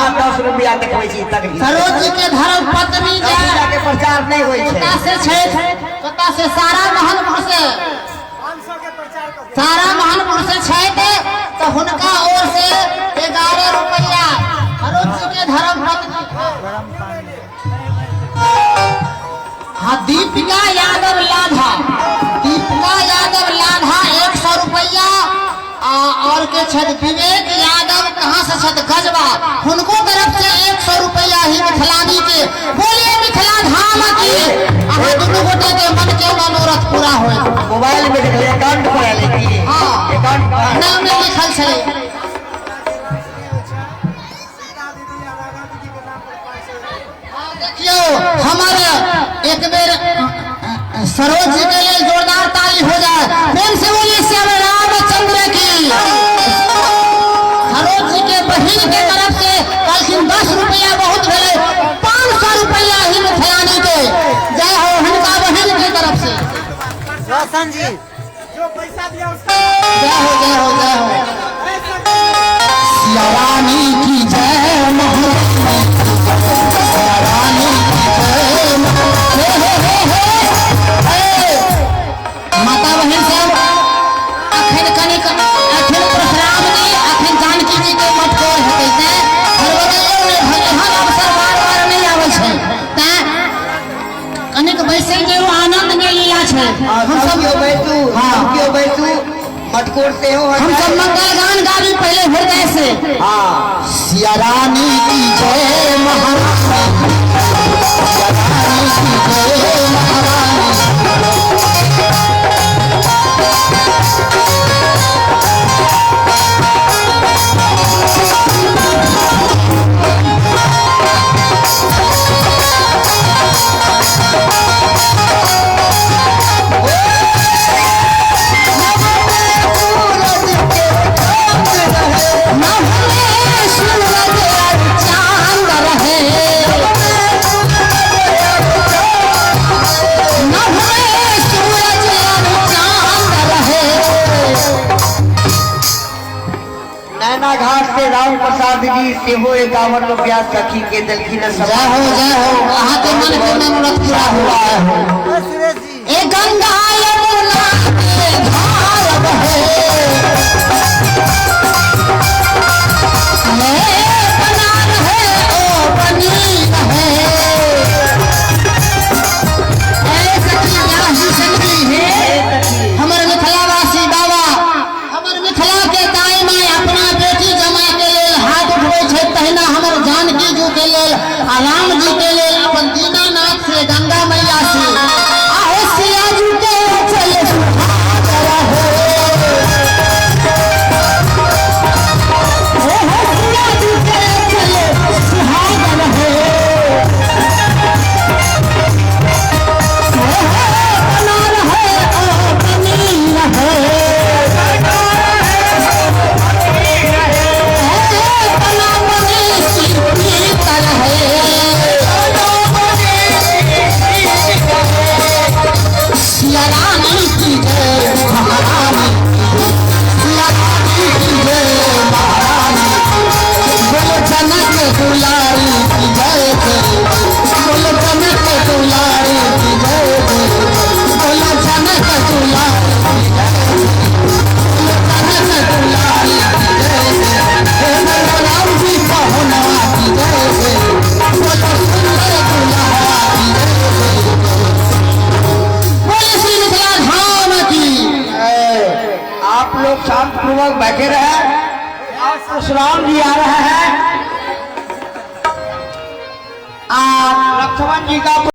अहाँ 10 रुपया देखबै छी तक सरोज जी के धर्म पत्नी 10 रुपया के प्रचार नहि होइ छै। कता से छै, कता से? सारा मोहनपुर से, सारा मोहनपुर से छै तऽ हुनका ओर से 11 रुपया सरोज जी के धर्म पत्नी। हाँ, दीपिका यादव लाधा, दीपिका यादव लाधा 100 रुपया। और के छथि विवेक यादव, कहाँ से छथि? गजबा, हुनको तरफ से 100 रुपया ही मिथिलानी के। बोलिए मिथिला धाम की। अहाँ दुनू गोटे के मन के मनोरथ पूरा होय। मोबाइल में देखले अकाउंट पर आयल की? हाँ। अकाउंट पर नाम में लिखल छलै। देखियौ, हमर एक बेर सरोज जी के लिए जोरदार ताली हो जाए। प्रेम से बोलिए श्याम रामचंद्र की। सरोज जी के बहिन के तरफ से कहलखिन 10 रुपया बहुत भेलै, 500 रुपया ही मिथिलानी के। जय हो हुनका बहिन के तरफ से। रोशन जी जो पैसा दिया उसका जय हो, जय हो, जय हो। सिया रानी की जय, महारानी सिया रानी की जय। हे हे हे हे हे। माता बहन सब, अखन कनिक अखन परशुराम जी, अखन जानकी जी के मटकोर हेतै, तैं हड़बड़ैयो नहि। एहन अवसर बार बार नहि आबै छै, तैं कनिक बैसै के आनंद के लीला छै। हम सब केओ बैसू। हाँ। सब केओ बैसू, मटकोर सेहो हो। हम सब मंगल गान गाबी पहले हृदय से। हाँ। सिया रानी की जय महारानी, सिया रानी की जय महारानी। नभ में सूरज और चांद रहे, नभ में सूरज और चांद रहे। नैना घाट से राम प्रसाद जी सेहो 51 रुपया सखी के देलखिन। जय हो, जय हो। अहाँ के मन के मनोरथ पूरा हुआ है। सुरेश जी। ए गंगा यमुना के धार बहे, ए बना रहे ओ बनी रहे। ए सखी याही सखी हे, हमर मिथिलावासी बाबा, हमर मिथिला के दाई माई अपना बेटी जमा के लेल हाथ उठबै छै, तहिना हमर जानकी जी के लेल आ राम जी के लेल अपन दीनानाथ से, गंगा मैया से। आहो सिया जी के चल सुहाग रहे, ओहो सिया जी के चल सुहाग रहे, ओहो बना रहे ओ बनी रहे, बना बनी सीत रहे। सिया रानी की जय महारानी, सिया रानी की जय महारानी। बोलो जनक दुलारी की जय जय, बोलो जनक दुलारी की जय जय, बोलो जनक दुलारी की जय, बोलो जनक दुलारी की जय जय। हे बोलो राम जी पहुनवा की जय जय, बोलो सुंदर दुल्हा की जय जय। बोले श्री मिथिला धाम की। आप लोग शांत पूर्वक बैठे रहे। आप परशुराम जी आ रहे हैं, आप लक्ष्मण जी का